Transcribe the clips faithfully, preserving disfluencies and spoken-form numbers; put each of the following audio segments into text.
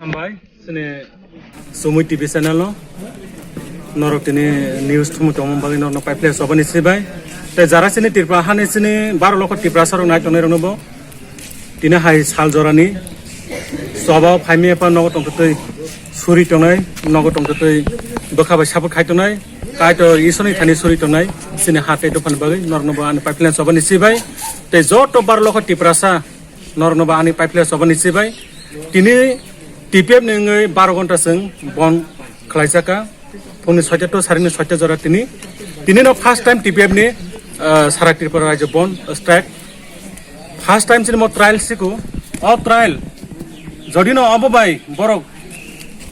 Hambai, sini Sumui T V channel o norok tini news thumwi tongma bagwi norokno paiphlai chobani sibai. Tei jara sini Tripura hani sini baro lokho Tiprasa rok nai tongnai rokno bo tini hai sal jorani choba phaimya pha nogo tongtwtwi suri tongnai, nogo tongtwtwi bwkha bai support khai tongnai, Kaitor Isorni thani suri tongnai sini ha tei dophani bagwi norokno bo ani paiphlai chobani sibai. Tei joto baro lokho Tiprasa norokno bo ani paiphlai chobani sibai. Tini T P F ni wngwi baro ghonta chwng bon khlaijaka. Phungni soita to sarini soita jora tini. Tini no first time T P F ni, ah, sara Tripura rajyo bon strike. First time chini mo trial siko. O trial jodi no obo bai borok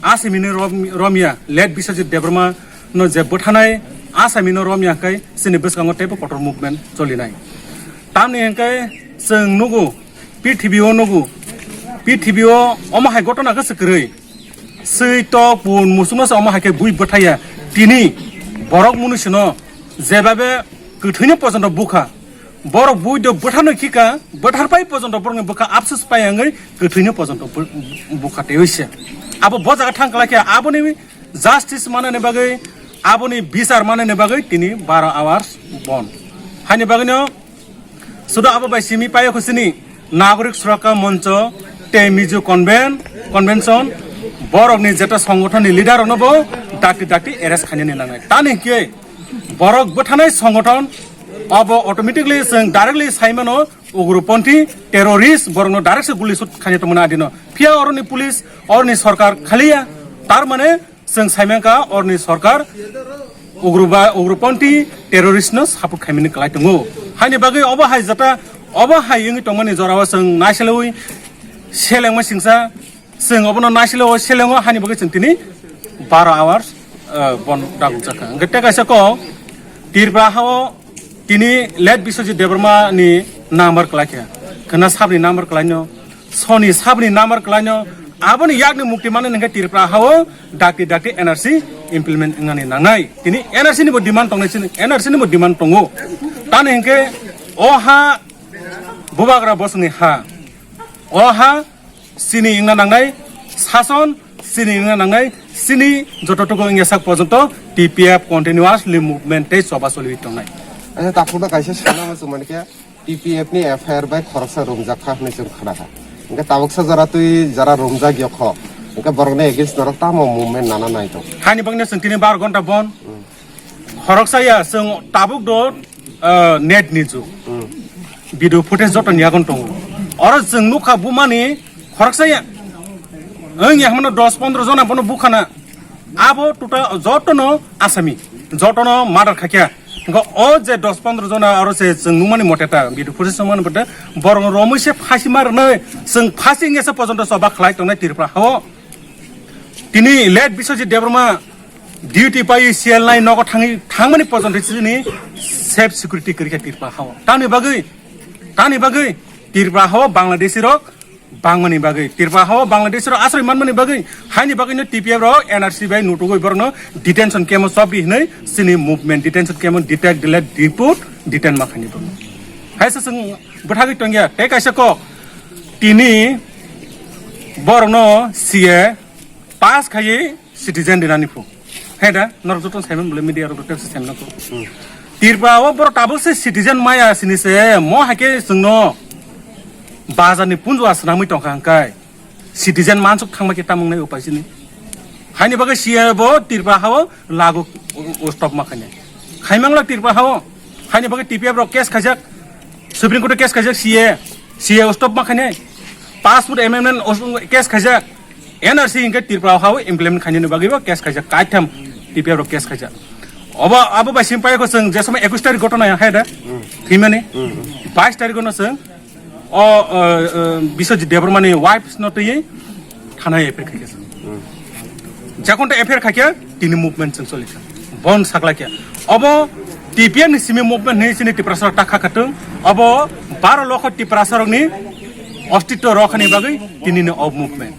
asimi ni rom-, romya late Biswajit Debbarma no je bwthanai asami no romya kai chini bwskango teibo kotor movement cholinai. Tamni hwnkhe chwng nugo Prithibi o nugo, prithibi o omo hai gotona khe se kwrwi. Swi tok pun musungno se omo hai khe bui bwthaiya. Tini borok munisino jebabe kwthwino pojonto bukha. Borok bui do bwtharno khika, bwtharpai pojonto borokni bwkha apsus pai wngwi kwthwino pojonto bu-, bukha tei se. Abo bo jaga thang khlai khe aboni justice manani bagwi, aboni bichar manani bagwi tini baro hours bon. Haini bagwino sudu abo bai simi paio khusini Nagorik Surokha Moncho tei Mizo Conven-, Convention borokni jeta songothonni leader rokno bo dakti dakti arrest khainani nangnai. Tani hwnkhe borok bwthanai songothon abo automatically chwng directly saimano ugroponthi terrorist borokno direct se guli shoot khaina tongmani adino. Phiya oroni police, oroni sorkar khaliya, tar mane chwng saimankha orni sorkar ugroba-, ugroponthi terrorist no support khaimani kwlai tongo. Haini bagwi obo hai jata, obo hai wngwi tongmani jorao chwng naisalewi selengma singsa, chwng obono naisalewo selengo, haini bagwi chwng tini baro hours, uh, bon dagukjakha. Hwnkhe tei kaisa kok Tripura hao tini late Biswajit Debbarma ni number kwlai khe, khwna sabni number kwlaino, soni sabni number kwlaino, aboni yakni mukti mano hwnkhe Tripura hao dakti dakti N R C implement wngnani nangnai. Tini N R C ni bo demand tongnai chini, N R C ni bo demand tongo. Tani hwnkhe o ha bubagra bosongni ha, o ha chini wngna nangnai sason, chini wngna nangnai chini joto tuku wngya sak porjonto T P F continuously movement tei choba choliwi tongnai. Acha, takhukno kaisa sana muchung mankhe T P F ni F I R bai khoroksa romjak kha hwnwi chwng khna kha. Hwnkhe tabuksa jora twi jora romjak yokho. Hwnkhe borokni against norok tamo movement nana nai tong. Hani bagwino chwng tini bar ghonta bon. Hmm. Khoroksa ya chwng tabuk do, ah, net ni jug. Hmm. Video footage joto ni yagon tongo. Oro chwng nukha bumani khoroksa ya. Wng ya hwnmano dos pondro jona bono bukhana. Abo total jotono asami. Jotono murder khakya. Hwnkhe o je dos pondro jona oro se chwng nukmani mote ta video footage nukmani mote borok romwi se phasi ma rwnai. Chwng phasi wngya se pojonto choba khlai tongnai Tripura hao. Tini late Biswajit Debbarma duty pai C L nine nogo thangwi, thangmani pojonto chini safe security kwrwi kha Tripura hao. Tamni bagwi, tamni bagwi Tripura hao Bangladeshi rok bangmani bagwi, Tripura hao Bangladeshi rok asroi manmani bagwi, haini bagwino T P F rok N R C bai nutugwi borokno detention camp o chobdi hinwi chini movement detention camp o detect, delete, deport, detain ma khaini borokno. Hai se chwng bwthagwi tongya, tei kaisa kok tini borokno C A pass khaiwi citizen rinani phu. He da, norok joto saiman bole media rok joto saiman ko. Tripura o borok tabuk se citizen maya sini se mo haike chwngno bazar ni punju asnamwi tongkha hwnkhe citizen mansuk thangma khe tamung nai upai sini. Haini bagwi C A bo Tripura hao lagu u-, u-, stop ma khainai. Khaimangla Tripura hao. Haini bagwi T P F rok case khaijak. Supreme Court o case khaijak C A. C A o stop ma khainai. Passport amendment o case khaijak. N R C hinkhe Tripura hao implement khainani bagwi bo case khaijak. Kaitham T P F rok case khaijak. Obo abo bai sim pai ko chwng je somoi ekush tarik gotona ya hai da. Thimani. Bais tarik no chwng o, o, o, Biswajit Debbarmani wife no twi thana F I R khaikha. Jakon ta F I R khaikha tini movement chwng choli kha. Bon sakla khe. Obo T P F ni simi movement ni sini Tiprasa ta kha khatung. Obo baro lokho Tiprasa rokni ostitto rokhani bagwi tini ni o movement.